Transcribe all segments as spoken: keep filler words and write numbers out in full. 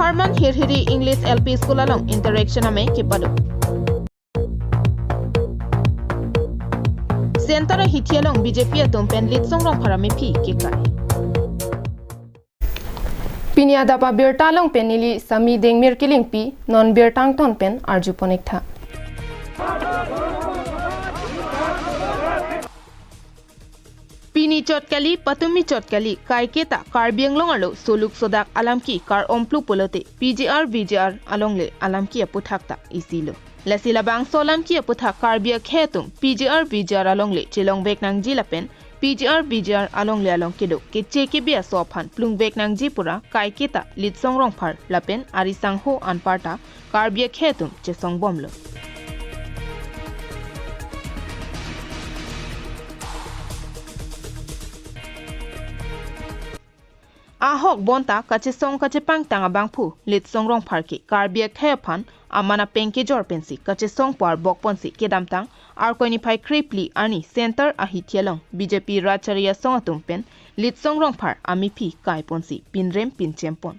Arman Hirhiri English L P School along interaction amei kepado. Center ahithi along B J P atum pen Litsong Rongphar amephi kekai. Pini adap abirta along pen neli Sami Dengmir Kilingpi, non birta angton pen arjupon ik tha. Pini chot kali, patumi chot kali, kaiketa Karbi Anglong arlo soluk sodak alam ke kar-omplu pulote P G R V G R alongle alam ke aputhak ta isi lo. Lasi labangso alam ke aputhak Karbi akhei atum P G R V G R alongle chelongvek nangji lapen P G R V G R alongle along kedo keche kebe aso aphan plungvek nangji pura kaiketa Litsong Rongphar lapen ari sangho anparta Karbi akhei atum chesong bomlo. Ahok bonta kachesong kachepangtang abangphu Litsong Rongphar ke Karbi akhei aphan aman apeng kejor pensi kachesong puar bokponsi kedamtang Arkoi niphai krephli arni center ahithi along B J P Rajchari Asong atum pen Litsong Rongphar amephi kaiponsi pinrem pinchempon.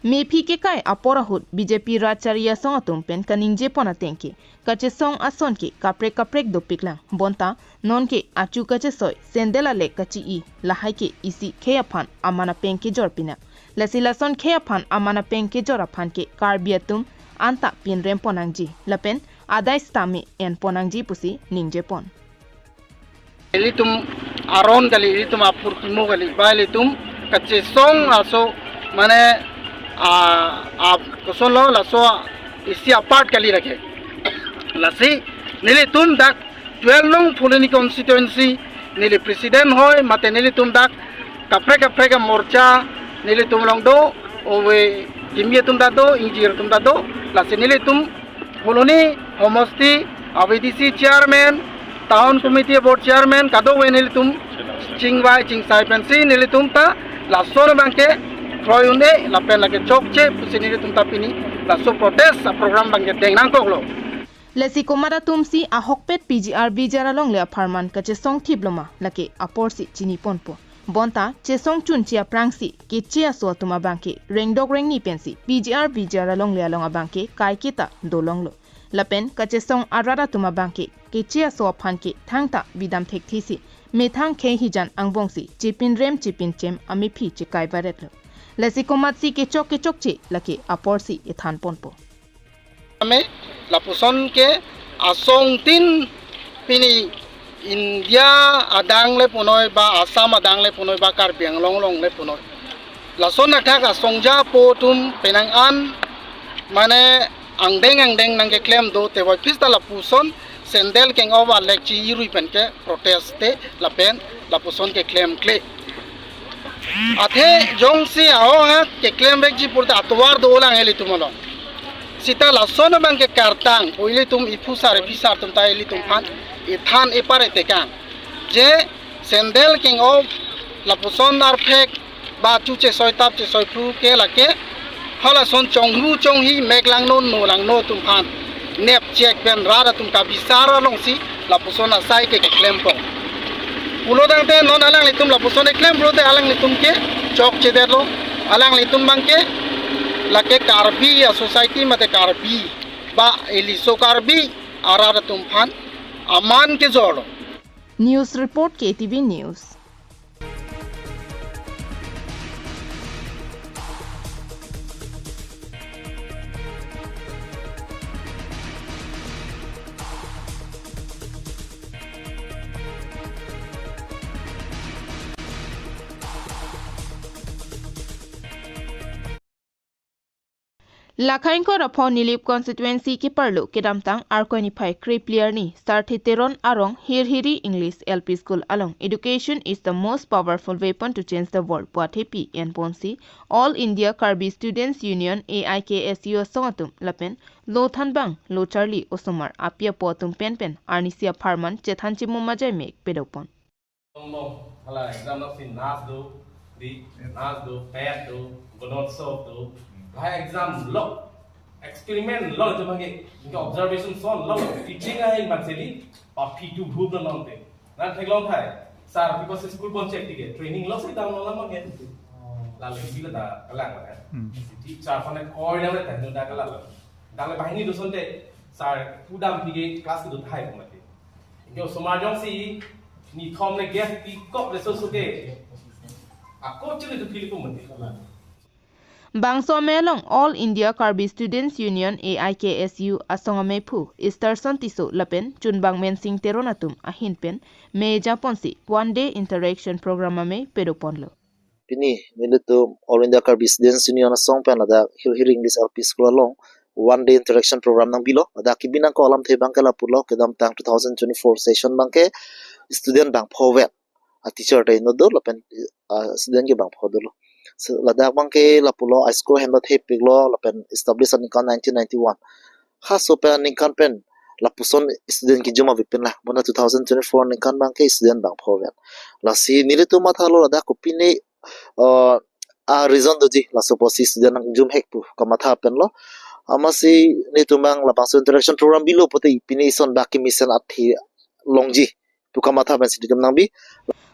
Mephi kekai apor ahut B J P Rajchari Asong atum pen kaningjepon ateng ke kachesong ason ke kaprek kaprek dopiklang bonta non ke achu kachesoi sandal alek kachi-i lahai ke isi khei aphan aman apeng kejor pinak. Lasi lason khei aphan aman apeng kejor aphan ke Karbi atum anta pinrempon nangji lapen adai sitame enpon nangji pusi ningjepon. Ilitum aron kali, ilitum apur kimo kali, ba ilitum kachesong aso mane a, a, kosonlo laso isi apart kali lake. Lasi nelitum dak twelve nong Phuloni constituency neli president hoi mate nelitum dak kaprek kaprek amorcha nelitum along do, ove kimi atum ta do, ingjir atum ta do, lasi nelitum Phuloni homosti, A V D C chairman, town committee board chairman, kadokave nelitum chingvai chingsai pensi nelitum ta laso abangke kroi un-e lapen lake chokche pusi nelitum ta pini laso protest a program abangke deng nangkoklo. Lasi komat atumsi ahokpet P G R V G R alongle apharman kachesong thip loma lake aporsi chiniponpo. Bonta chesong chunche aphrangsi keche aso atum abangke rengdok rengni pensi P G R V G R alongle along abangke kaiketa dolonglo. Lapen kachesong arat atum abangke keche aso aphan ke thangta bidam thekthisi methang khei hijan angbongsi chepinrem chepinchem amephi chekai varetlo. Lasi komatsi kechok kechokche lake aporsi ethanponpo. Ame lapuson ke asongtin pini India adang le punoi ba Assam adang le punoi ba Karbi Anglong along le punoi. Lason athak asongja apo atum penang an mane angdeng angdeng nangkeklem do te voiphis ta lapuson sandal keng-ov alek chi-i rui pen ke protest te lapen lapuson keklem kle. Athe jongsi ahok hak keklem vekji pulote atovar dolang ilitum along. Sita lason abangke kartang, o ilitum iphusar iphisar atum ta ilitum aphan ethan epar etekang. Je sandal keng-ov lapuson arphek ba chu chesoi tap chesoi phru ke lake halason chonghu chonghi mek langno no langno atum aphan nep chek pen rat atum kabisar alongsi lapuson asai ke keklempon. Pulotangte non alanglitum lapuson eklem pulote alanglitum ke chokchedetlo. Alanglitum abangke lake Karbi a society mate Karbi ba iliso Karbi arat atum aphan aman kejorlo. News report, K T V News. Lakhaingkor apho Nilip constituency keparlo kedamtang Arkoi niphai krephli arni Sarthe Teron arong Hirhiri English L P School along "Education is the most powerful weapon to change the world" pu athepi enponsi All India Karbi Students Union, A I K S U asong atum lapen lo thanbang lo charli osomar api apo atum penpen arnisi apharman chethan chimum ajai mek pedopon. Tongmo, hala exam lok si NEET do, di NEET do, PET do, Gunotsav do, lahai exam lok Experiment lo jo bangke, ke observation son lo, teaching ahin man seli, pa pitu group lo non te. Nang theklong thai, sir, because school pon check tige, training lo si down lo lam ke. Lalu sila ta kalang lo ya. Hmm. Di sir pon koi dam le ta, da kalang lo. Dang le banghini do son te, sir, pudam tige class do thai pon mati. Ke osomar jongsi, nithom le gap pi kok le so so ke. Ako chili do phili pon mati. Bangso amei along All India Karbi Students Union, A I K S U, asong ameiphu Easterson Tisso lapen Chunbang Mensing Teron atum ahin pen mei japonsi one day interaction program amei pedoponlo. Pini nelitum All India Karbi Students Union asong pen ladak Hill Hill English L P School along one day interaction program nangbilo. Ladak kebi nangkok alamthe abangke lapulo, kedamtang two thousand twenty-four session abangke student bangpho vet, a teacher ta inut do lapen, ah, student ke bangpho dolo. So, ladak abangke lapulo, a school hem ta thepiklo lapen establish aningkan nineteen ninety-one. Halaso pen aningkan pen lapuson student kejum ave pen la, bona two thousand twenty-four aningkan abangke student bangpho vet. Lasi nelitum mathalo ladak kopine, ah, a reason doji, laso apotsi student nangjumhek pu kamatha pen lo. Amatsi nelitum abang labangso interaction program bilo pute pini ison baki mesen athe longji pu kamatha pensi nelitum nangbi.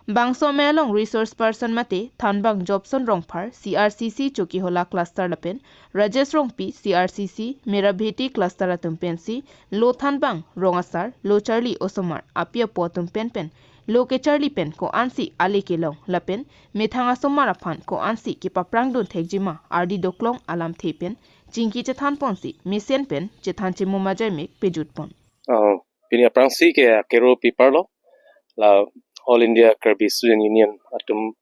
Bangso amei along resource person mate thanbang Jobson Rongphar, C R C C Chokihola cluster lapen Rajesh Rongpi, C R C C Merabheti cluster atum pensi lo thanbang, rong asar, lo charli osomar api apo atum pen pen lo kecharli pen ko-ansi ale kelong lapen methang asomar aphan ko-ansi kepaphrang dun thekjima ardi doklong alamthe pen chingki chethan ponsi mesen pen chethan chemo majai mek pejut pon. Oh, pini aphrangsi ke akero pi parlo, la All India Karbi Student Union atum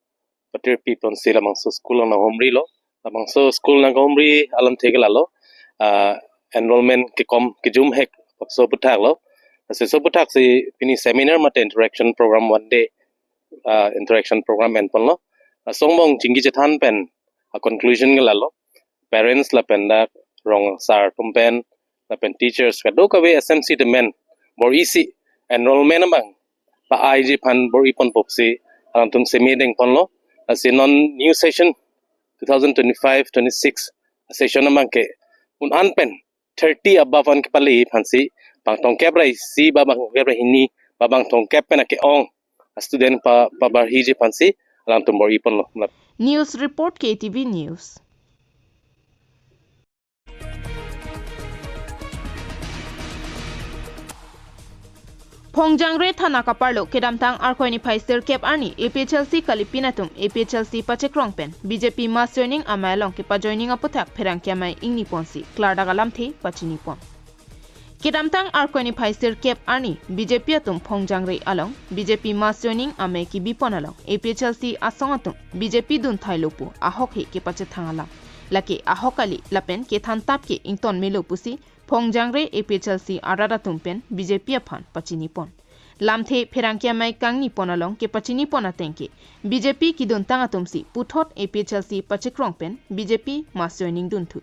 patir pi ponsi labangso school nang homri lo. Labangso school nang homri alamthe ke lalo, ah, enrollment kekom kejumhek, laso aputhak lo. Laso aputhak si pini seminar mate interaction program one day, ah, interaction program enponlo. Laso angbong chingki chethan pen a conclusion ke lalo. Parents lapen dak rong asar atum pen lapen teachers kadokave S M C atum pen bor-isi enrollment abang pa-aiji aphan bor-i ponpo pusi alangtum semi dengponlo. Lasi non new session two thousand twenty-five twenty-six session abangke un-an pen thirty above an kepale aphansi bang tongkep ra isi ba bang tongkep ra hini ba bang tongkep pen ake-ong student pa, pabarhiji aphansi alangtum bor-i ponlo. News report, K T V News. Phongjangre thana kaparlo kedamtang Arkoi niphai sirkep arni A P H L C kalipin atum A P H L C pachekrong pen B J P mass joining amei along kepajoining aputhak pherangke amei ingni ponsi klardak alamthe pachini pon. Kedamtang Arkoi niphai sirkep arni B J P atum Phongjangre along B J P mass joining amei kebi pon along A P H L C asong atum B J P dun thailo pu ahok he kepachethang alam. Lake ahok kali lapen kethan tap ke ington melo pusi Phongjangre A P H L C arat atum pen B J P aphan pachini pon. Lamthe pherangke amei kangni pon along kepachini pon ateng ke B J P keduntang atumsi puthot A P H L C pachekrong pen B J P mass joining dunthu.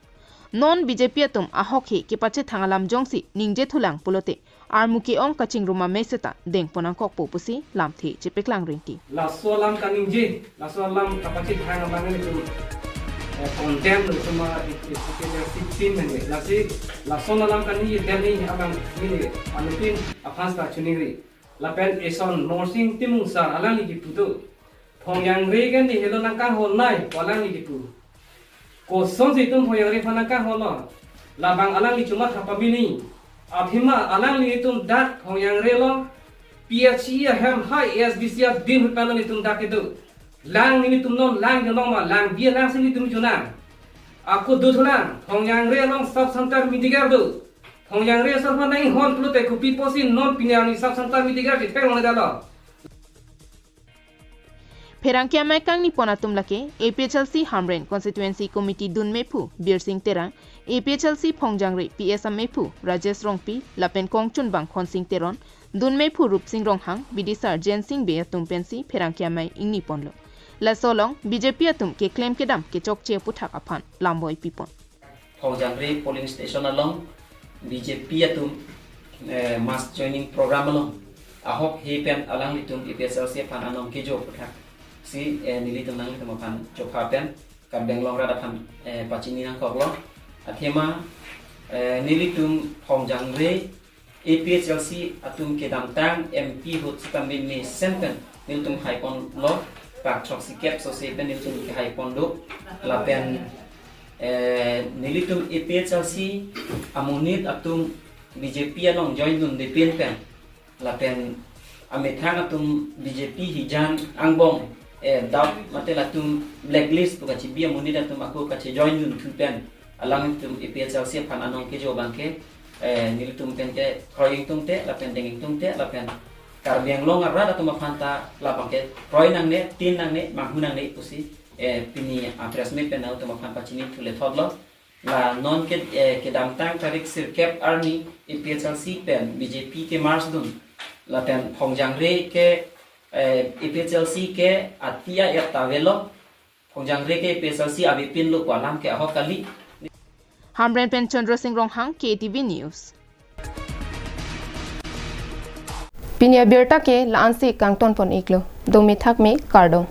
Non B J P atum ahok he kepachethang alam jongsi ningjethulang pulote armu ke-ong kachingrum amei seta dengpon nangkokpo pusi lamthe chepeklang rinti. Laso alam kaningje, laso alam kapachethang abang nelitum, eh, condemn lo suma it, it, it, it, it, team nangve. Lasi laso alam kaningje Delhi abang neli anuttin aphan ta choningri. Lapen eson Norsing Timung sir alangli kipu do. Phongjangre ke neli helo nangkangholnei pu alangli kipu. Kosonsi itum Phongjangre aphan nangkangholo? Labang alangli chomatha pamini. Athema alanglitum dak Phongjangre along P H E ahem hai A S D C adim pen nelitum dak kedo. Lang nelitum non lang jonong ma, lang bi lang si nelitum jonang. Ako dothulang, Phongjangre along sub center medical do. Phongjangre asar aphan nanghon pulote kopi pusi non pini arni sub center medical chetheklongle detlo. Pherangke amei kangni pon atum lake A P H L C Hamren Constituency Committee dunmephu Birsing Terang, A P H L C Phongjangre P S ameiphu Rajesh Rongpi lapen kong Chunbang Khonsing Teron, dunmephu Rupsing Ronghang, bidisar Jensing Bey atum pensi pherangke amei ingni ponlo. Laso along B J P atum keklem kedam kechokche aputhak aphan lamboi pipon. Phongjangre polling station along B J P atum, eh, mass joining program along ahok he pen alanglitum A P H L C aphan anong kejo aputhak si, eh, nelitum nanglitum aphan chopha pen Karbi Anglong rat aphan, eh, pachini nangkoklo. Athema Eh, nelitum Phongjangre A P H L C atum kedamtang M P ahut sitame mesen pen nelitum haiponlo, pak throksi kep sose pen nelitum kehaiponlo. Lapen, eh, nelitum A P H L C amonit atum B J P along join dunde pin pen, lapen amethang atum B J P hijan angbong, eh, dap mate latum blacklist pu kachibi amonit atum ako kachejoin dunthu pen alangtum A P H L C aphan anong kejo abangke, eh, nelitum pen ke kroi ingtungte lapen deng ingtungte lapen Karbi Anglong arat atum aphan ta labangke kroi nangne, tin nangne, manghu nangne pusi, eh, pini a-press meet pen nangtum aphan pachini thule thotlo. La non ke, eh, kedamtang tarik sirkep arni A P H L C pen B J P ke merge dun. Lapen Phongjangre ke, eh, A P H L C ke ati a-et ta avelo. Phongjangre ke A P H L C avepinlo pu alam ke ahok kali. Hamren pen Chandra Singh Ronghang, K T V News. Pini abirta ke la-ansi kangtonpon iklo. Domi thakmi, kardom.